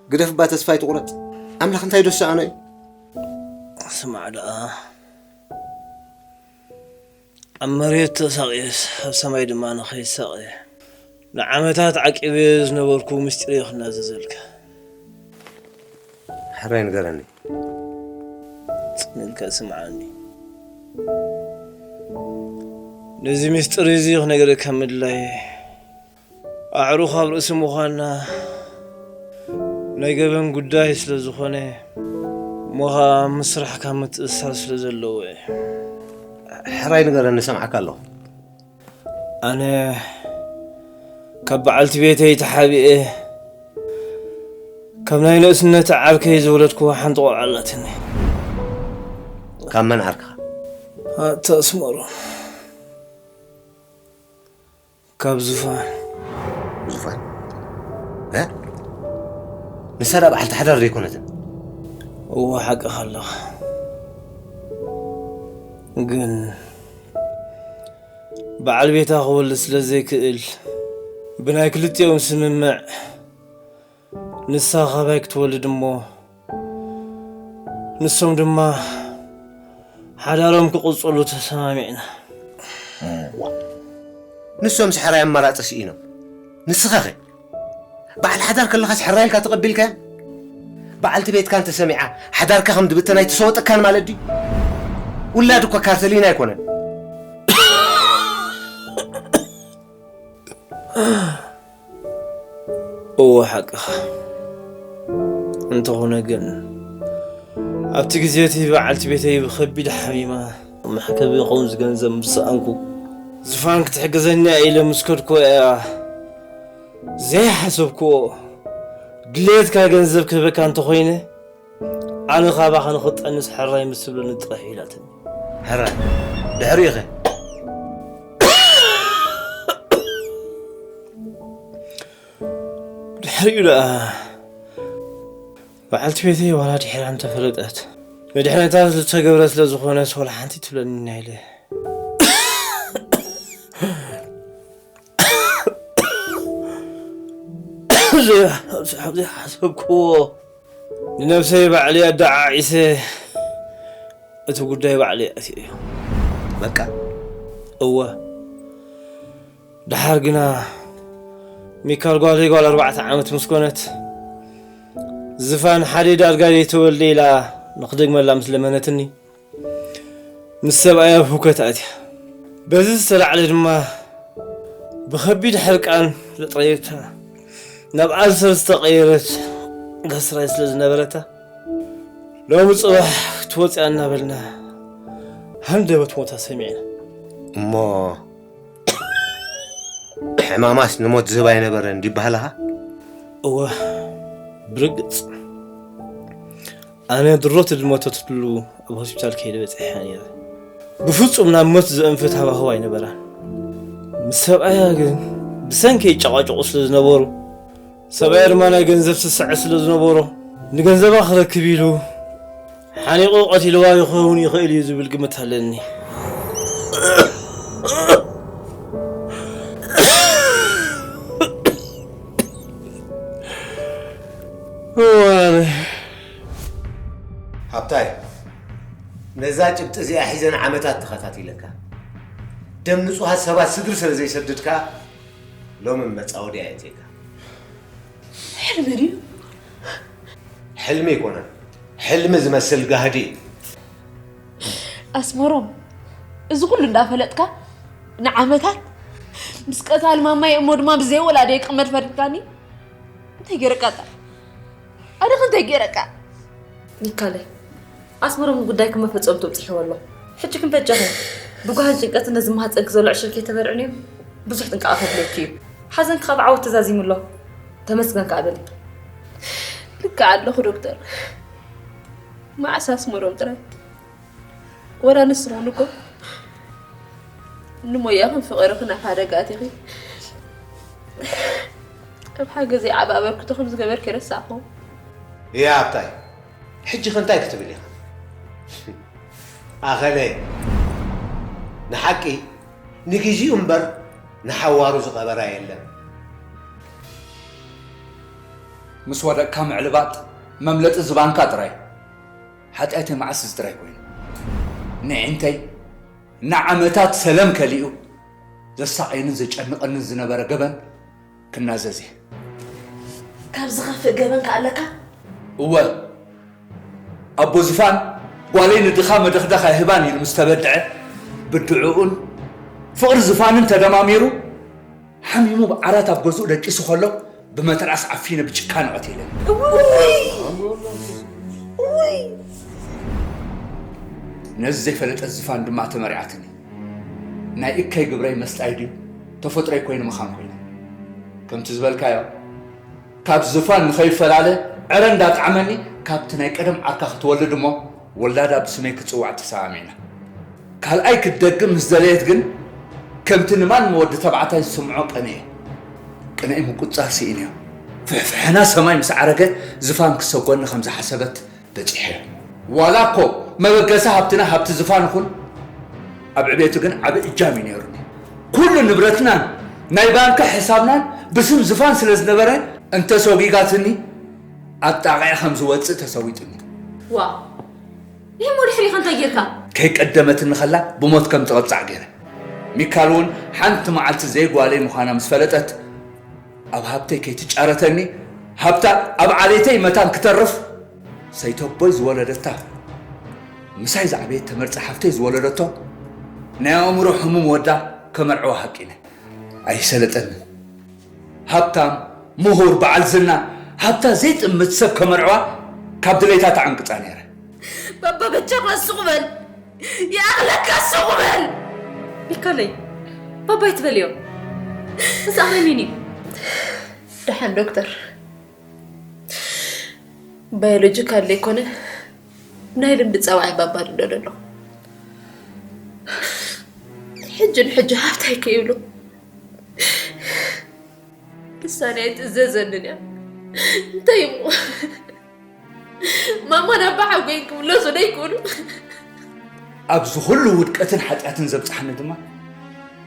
ግደፍ እባ ተስፋ ኣይትቑረጽ። ኣምላኽ እንታይ ዶ ዝሰኣኖ እዩ? ስማዕ ደኣ፣ ኣብ መሬት ተሳቕየስ ኣብ ሰማይ ድማ ንኸይሳቐ ንዓመታት ዓቂበ ዝነበርኩ ምስጢር እየ ክናዘዘልካ። ሕራይ ንገረኒ። ጽን ኢልካ ስምዓኒ። ነዚ ምስጢር እዚ ክነግረካ ምድላይ ኣዕሩኽ ኣብ ርእሲ ምዃንና ናይ ገበን ጉዳይ ስለ ዝኾነ፣ እሞ ኸኣ ምስ ስራሕካ ምትእስሳር ስለ ዘለዎ እየ። ሕራይ ንገረኒ፣ እሰምዓካ ኣለኹ። ኣነ ካብ በዓልቲ ቤተይ ተሓቢኤ፣ ካብ ናይ ንእስነት ዓርከይ ዝወለድክዋ ሓንቲ ቆልዓ ኣላትኒ። ካብ መን ዓርክኻ? ኣታ ኣስመሮም፣ ካብ ዙፋን። ዙፋን? እ? ንሳ ዳ በዓልቲ ሓዳር ዘይኮነትን? እወ፣ ሓቅኻ ኣለኻ። ግን በዓል ቤታ ክወልድ ስለ ዘይክእል፣ ብናይ ክልቲኦም ስምምዕ ንሳ ካባይ ክትወልድ እሞ፣ ንሶም ድማ ሓዳሮም ክቕጽሉ ተሰማሚዕና። ንሶምስ ሕራይ ኣማራጺ ስኢኖም። ንስኻኸ? በዓል ሓዳር ከለኻስ ሕራይ ኢልካ ተቐቢልካያ? በዓልቲ ቤትካ እንተሰሚዓ፣ ሓዳርካ ከም ድብተን ኣይተሰወጠካን ማለት ድዩ? ውላድ እኮ ካርተሊና ኣይኮነን። እወ፣ ሓቅኻ። እንተኾነ ግን፣ ኣብቲ ግዜ እቲ በዓልቲ ቤተይ ብኸቢድ ሓሚማ፣ መሕከቢ ይኸውን ዝገንዘብ ምስ ሰኣንኩ፣ ዝፋን ክትሕግዘኒ እያ ኢለ ምስ ከድኩ እያ ዘይሓሰብክዎ ድሌትካ ገንዘብ ክህበካ እንተኾይነ፣ ኣነ ካባኻ ንኽጠንስ ሕራይ ምስ ትብለኒ ጥራሕ ኢላትኒ። ሕራይ፣ ድሕሪኡኸ? ድሕሪኡ ደኣ በዓልቲ ቤተይ ዋላ ድሒራ እንተፈለጠት፣ ንድሕነታ ዝተገብረ ስለ ዝኾነ፣ ወላ ሓንቲ ትብለኒ ኢለ። ዘይሓሰብክዎ፣ ንነብሰይ ባዕለይ ኣደዓዒሰ፣ እቲ ጉዳይ ባዕለይ ኣትየዮ። በቃ። እወ። ደሓር ግና፣ ሚካል ጓለይ ጓል ኣርባዕተ ዓመት ምስ ኮነት፣ ዝፋን ሓደ ዳርጋ ዘይተወልደ ኢላ ንኽደግመላ ምስ ለመነትኒ፣ ምስ ሰብኣያ ኣብ ህውከት ኣትያ። በዚ ዝተላዕለ ድማ፣ ብኸቢድ ሕርቃን ዘጥረየታ፣ ናብ ኣልሰር ዝተቐየረት ዳስራይ ስለ ዝነበረታ፣ ሎሚ ጽባሕ ክትወጽያ እናበልና፣ ሃንደበት ሞታ ሰሚዕና። እሞ ሕማማስ ንሞት ዝህብ ኣይነበረን እንዲ ይበሃልኻ? እወ፣ ብርግጽ። ኣነ ድሮ ትድመተትሉ ኣብ ሆስፒታል ከይደ በጺሐ ነይረ። ብፍጹም ናብ ሞት ዘእንፍት ሃዋህው ኣይነበራን። ምስ ሰብኣያ ግን ብሰንኪ ይጨቓጨቑ ስለ ዝነበሩ፣ ሰብኣያ ድማ ናይ ገንዘብ ስስዐ ስለ ዝነበሮ፣ ንገንዘባ ክረክብ ኢሉ ሓኒቑ ቀቲልዋ ይኸውን ይኽእል እዩ ዝብል ግምት ኣለኒ። እዋነ። ሃብታይ፣ ነዛ ጭብጢ እዚኣ ሒዘን ዓመታት ተኸታቲለካ። ደም ንጹሃት ሰባት ስድሪ ስለ ዘይሰድድካ፣ ሎሚ መጻወዲ ኣየትየካ። ሕልሚ ድዩ? ሕልሚ ኣይኮነን። ሕልሚ ዝመስል ጋህዲ እዩ። ኣስመሮም፣ እዚ ኩሉ እንዳፈለጥካ ንዓመታት ምስ ቀታል ማማይ እሞ ድማ ብዘይ ወላደይ ክቕመጥ ፈሪድካኒ? እንታይ ገይረካ? ኣደኺ እንታይ ገይረካ? ሚካለይ፣ ኣስመሮም ንጉዳይኪ መፈጸምትኡ ኣብጺሕዎ ኣሎ። ሕጂ ክንፈጃኺ። ብጓህን ጭንቀትን ነዚ ማህጸንኪ ዘሎ ዕሽል ከይተበርዕንዮ ብዙሕ ጥንቃቐ ከድልየኪ እዩ። ሓዘንኪ ካብ ዓወት ተዛዚሙ ኣሎ። ተመስገን ከኣ በሊ። ልክዕ ኣለኹ ዶክተር። መዓስ ኣስመሮም ጥራይ? ወላ ንስኺ እውን እኮ ንሞያኽን ፍቕርኽን ኣብ ሓደጋ ኣቲኺ፣ ኣብ ሓገዘይ ዓቢ ኣበርክቶ ከም ዝገበርኪ ረሳዕኹ። እያ፣ ኣብታይ፣ ሕጂ ኸ እንታይ ክትብል ኢኻ? ኣኸለ፣ ንሓቂ ንግዚኡ እምበር ንሓዋሩ ዝቐበራ የለን። ምስ ወደቕካ ምዕልባጥ መምለጢ ዝባንካ ጥራይ። ሓጢኣተይ መዓስ እዚ ጥራይ ኮይኑ? ንዒንተይ ንዓመታት ሰለም ከሊኡ ዘሳቕየንን ዘጨንቐንን ዝነበረ ገበን ክናዘዝ እየ። ካብ ዝኸፍእ ገበን ከ ኣለካ? እወ፣ ኣቦ ዝፋን ጓለይ ንድኻ መደኽደኽ ኣይህባን ኢሉ ምስ ተበድዐ፣ ብድዕኡን ፍቕሪ ዝፋንን ተደማሚሩ፣ ሓሚሙ ብዓራት ኣብ ገዝኡ ደቂሱ ከሎ፣ ብመትርኣስ ዓፊነ ብጭካነ ቀቲለ። እውይ! እውይ! ነዚ ዘይፈለጠት ዝፋን ድማ ተመሪዓትኒ። ናይ እከይ ግብረይ መስጣይ ድዩ ተፈጥሮይ ኮይኑ ምዃን ኮይነ። ከምቲ ዝበልካዮ፣ ካብ ዝፋን ንኸይፈላለ ዕረ እንዳጣዕመኒ፣ ካብቲ ናይ ቀደም ዓርካ ክትወልድ እሞ፣ ወላዳ ብስመይ ክትጽዋዕ ተሰማሚዕና። ካልኣይ ክትደግም ምስ ደለየት ግን፣ ከምቲ ንማንም ወዲ ተባዕታይ ዝስምዖ ቀንኤ። ቅንኢ ምቁጽጻር ስኢነዮ። ፍሕፍሕና ሰማይ ምስ ዓረገ፣ ዝፋን ክሰጎኒ ከም ዝሓሰበት በጺሐዮ። ዋላ እኮ መበገሲ ሃብትና ሃብቲ ዝፋን ይኹን፣ ኣብ ዕቤቱ ግን ዓቢ እጃም እዩ ነይሩኒ። ኩሉ ንብረትናን ናይ ባንክ ሕሳብናን ብስም ዝፋን ስለ ዝነበረ፣ እንተሰጒጋትኒ ኣጣቒዐ ከም ዝወጽእ ተሰዊጡኒ። ዋው! ይህ ሞ ድሕሪኻ እንታይ ጌርካ? ከይቀደመትኒ ከላ ብሞት ከም ትቕጻዕ ገይረ። ሚካል እውን ሓንቲ መዓልቲ ዘይጓለይ ምዃና ምስ ፈለጠት፣ ኣብ ሃብተይ ከይትጫረተኒ፣ ሃብታ ኣብ ዓሌተይ መታን ክተርፍ፣ ሰይተቦይ ዝወለደታ፣ ምሳይ ዝዓበየት ተመርጻ ሓፍተይ ዝወለደቶ፣ ናይ ኣእምሮ ሕሙም ወዳ ከመርዕዋ ሃቂነ። ኣይሰለጠንን። ሃብታም፣ ምሁር፣ በዓል ዝና፣ ሃብታ ዘይጥምት ሰብ ከመርዕዋ ካብ ድሌታ ተዓንቅጻ ነይረ። ባባ በጃኻ ስቕ በል። ይኣኽለካ ስቕ በል። ሚካለይ፣ ባባ ኣይትበልዮ። እዚ ኣበይ ሚኒ? ደሓን ዶክተር። ባዮሎጂካል ዘይኮነ ናይ ልምዲ ጸባይ ባባ ድደሎ ኣሎ። ሕጂ ንሕጂ ሃብታይ ከይብሎ። ውሳኔ ኣይትእዘዘንን እያ። እንታይ እሞ? ማማ ናብ በዓል ጎይን ክምለሱ ደይኮኑ። ኣብዚ ኩሉ ውድቀትን ሓጢኣትን ዘብጽሓኒ ድማ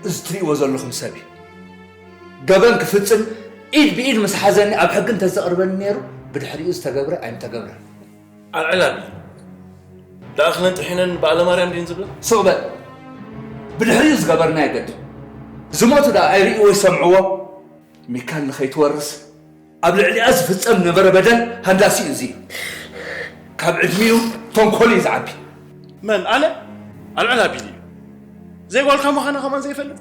እዚ ትርእይዎ ዘለኹም ሰብ እዩ። ገበን ክፍጽም ኢድ ብኢድ ምስ ሓዘኒ ኣብ ሕጊ እንተዘቕርበኒ ነይሩ ብድሕሪኡ ዝተገብረ ኣይምተገብረን። ኣልዕል ኣቢሉ። ደኣ ክለን ጥሒነን በዓለ ማርያም ድየን ዝብላ? ስቕ በል። ብድሕሪኡ ዝገበርናዮ ገድል ዝሞቱ ደኣ ኣይርእይዎ ይሰምዕዎ። ሚካል ንኸይትወርስ ኣብ ልዕሊኣ ዝፍጸም ነበረ በደል ሃንዳሲኡ እዚ እዩ። ካብ ዕድሚኡ ተንኮል እዩ ዝዓቢ። መን? ኣነ? ኣልዕል ኣቢሉ እዩ። ዘይጓልካ ምዃና ከማን ዘይፈልጥ?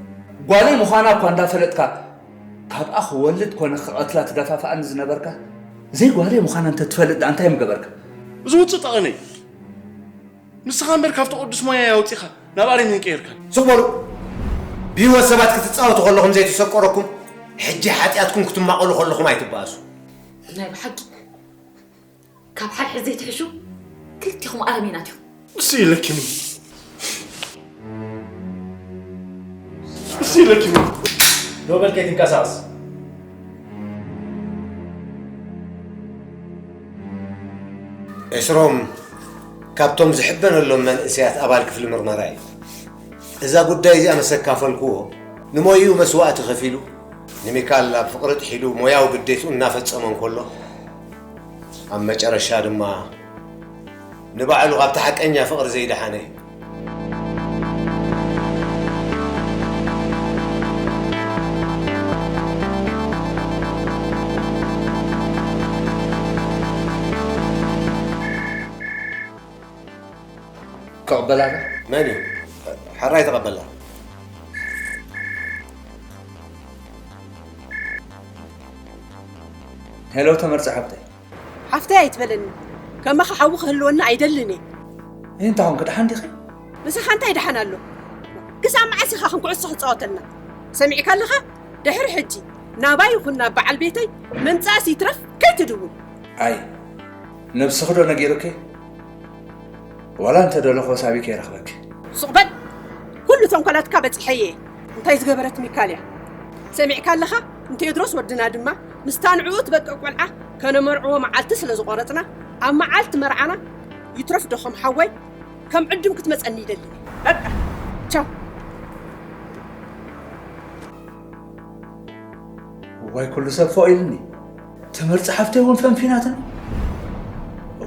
ጓለይ ምዃና እኳ እንዳፈለጥካ ካብኣ ክወልድ ኮነ ክቐትላ ትደፋፍኣኒ ዝነበርካ ዘይጓለይ ምዃና እንተትፈልጥ ደኣ እንታይ ምገበርካ? እዚ ውጹእ ጠቐነይ። ንስኻ እምበር ካብቲ ቅዱስ ሞያ ኣውጺኻ ናብ ኣረሜን ቀይርካኒ። ስቕ በሉ። ብህይወት ሰባት ክትጻወቱ ከለኹም ዘይተሰቆረኩም፣ ሕጂ ሓጢኣትኩም ክትማቐሉ ከለኹም ኣይትበኣሱ። ናይ ብሓቂ ካብ ሓድሕድ ዘይትሕሹ ክልቲኹም ኣረሜናት ኢኹም። እሱ ይለኪም። እሱ ይለኪም። ዶ በል ከይትንቀሳቐስ። ኤስሮም ካብቶም ዝሕበነሎም መንእሰያት ኣባል ክፍሊ ምርመራ እዩ። እዛ ጉዳይ እዚኣ ምስ ኣካፈልክዎ፣ ንሞይኡ መስዋእቲ ከፊሉ፣ ንሚካል ኣብ ፍቕሪ ጥሒሉ ሞያዊ ግዴትኡ እናፈጸመ እንከሎ፣ ኣብ መጨረሻ ድማ ንባዕሉ ካብቲ ሓቀኛ ፍቕሪ ዘይደሓነ እዩ። ክቕበላ ዶ? መን እዩ? ሕራይ ተቐበላ። ሄሎ ተመርጸ ሓብተይ። ሓፍተይ ኣይትበለኒ። ከማኻ ሓዊ ክህልወና ኣይደልን እየ። እንታይ ኾንክ፣ ደሓን ዲኺ? ምሳኻ እንታይ ደሓን ኣሎ? ክሳብ መዓስ ኢኻ ከም ኩዕሶ ክትጻወተልና? ሰሚዕካ ኣለኻ? ድሕሪ ሕጂ ናባይ ይኹን ናብ በዓል ቤተይ ምምጻእስ ይትረፍ ከይትድውል። ኣይ፣ ነብስኺ ዶ ነጊሩኪ? ዋላ እንተ ደለኹ ሳቢ ከይረኽበኪ። ሱቕ በል! ኩሉ ተንኮላትካ በጺሐ እየ። እንታይ ዝገበረት ሚካል እያ? ሰሚዕካ ኣለኻ? ንቴድሮስ ወድና ድማ ምስታ ንዕኡ ትበቅዕ ቆልዓ ከነመርዕዎ መዓልቲ ስለ ዝቖረጽና፣ ኣብ መዓልቲ መርዓና ይትረፍ ዶ ከም ሓወይ ከም ዕዱም ክትመጸኒ ይደሊ። በቃ ቻው። እዋይ ኩሉ ሰብ ፎእ ኢሉኒ። ተመርጽ ሓፍተይ እውን ፈንፊናትኒ።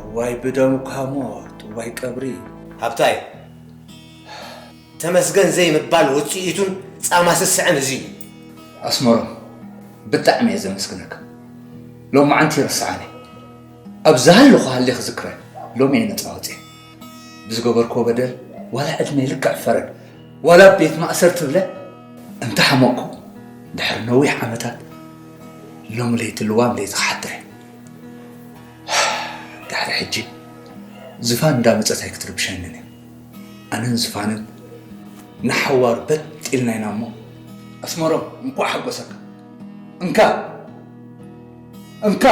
እዋይ ብደም እኳ ሞት፣ እዋይ ቀብሪ። ሃብታይ፣ ተመስገን ዘይምባል ውጽኢቱን ጻማ ስስዐን እዚ እዩ። ኣስመሮም፣ ብጣዕሚ እየ ዘመስግነካ። ሎማዓንቲ ይርስዓኒ። ኣብ ዝሃለኹ ሃልየ ክዝክረ፣ ሎሚ እየ ነጻ ወጽየ። ብዝገበርክዎ በደል ዋላ ዕድመይ ልክዕ ፈረድ፣ ዋላ ኣብ ቤት ማእሰር ትብለ። እንተ ሓመቕኩ፣ ድሕሪ ነዊሕ ዓመታት፣ ሎሚ ለይቲ ልዋም ለይቲ ክሓድር እየ። ድሕሪ ሕጂ፣ ዝፋን እንዳመጸት ኣይክትርብሸንን እያ። ኣነን ዝፋንን ንሓዋሩ በጥ ኢልና ኢና እሞ፣ ኣስመሮም፣ እንቋዕ ሓጎሰካ። እንካ፣ እንካ፣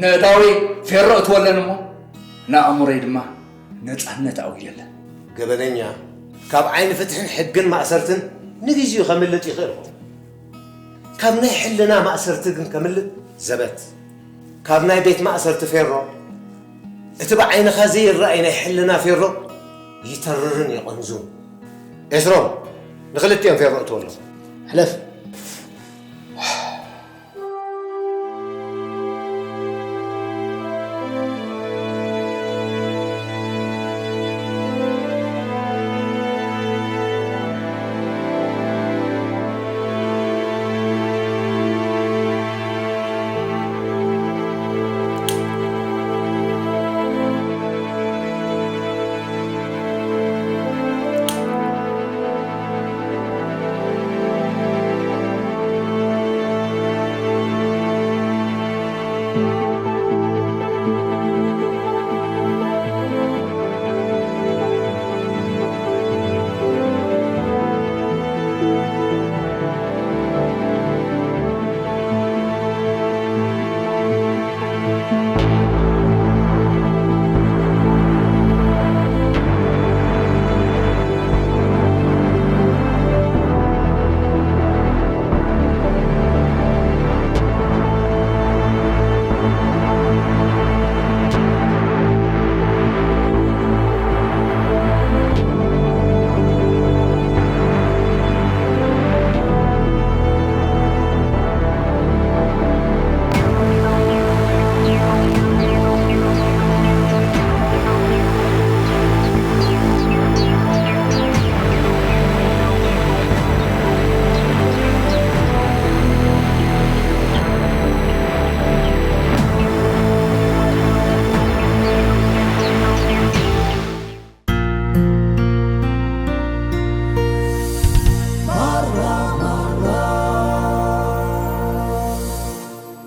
ነእዳወይ ፌሮ እትወለን እሞ፣ ንኣእምሮይ ድማ ነጻነት ኣውየለን። ገበነኛ፣ ካብ ዓይኒ ፍትሕን ሕግን ማእሰርትን ንግዜኡ ከምልጥ ይኽእል ይኸውን። ካብ ናይ ሕልና ማእሰርቲ ግን ከምልጥ ዘበት። ካብ ናይ ቤት ማእሰርቲ ፌሮ፣ እቲ ብዓይንኻ ዘይረኣይ ናይ ሕልና ፌሮ ይተርርን ይቐንዙን። ኤስሮም፣ ንኽልቲኦም ፌሮ እትወሎም። ሕለፍ።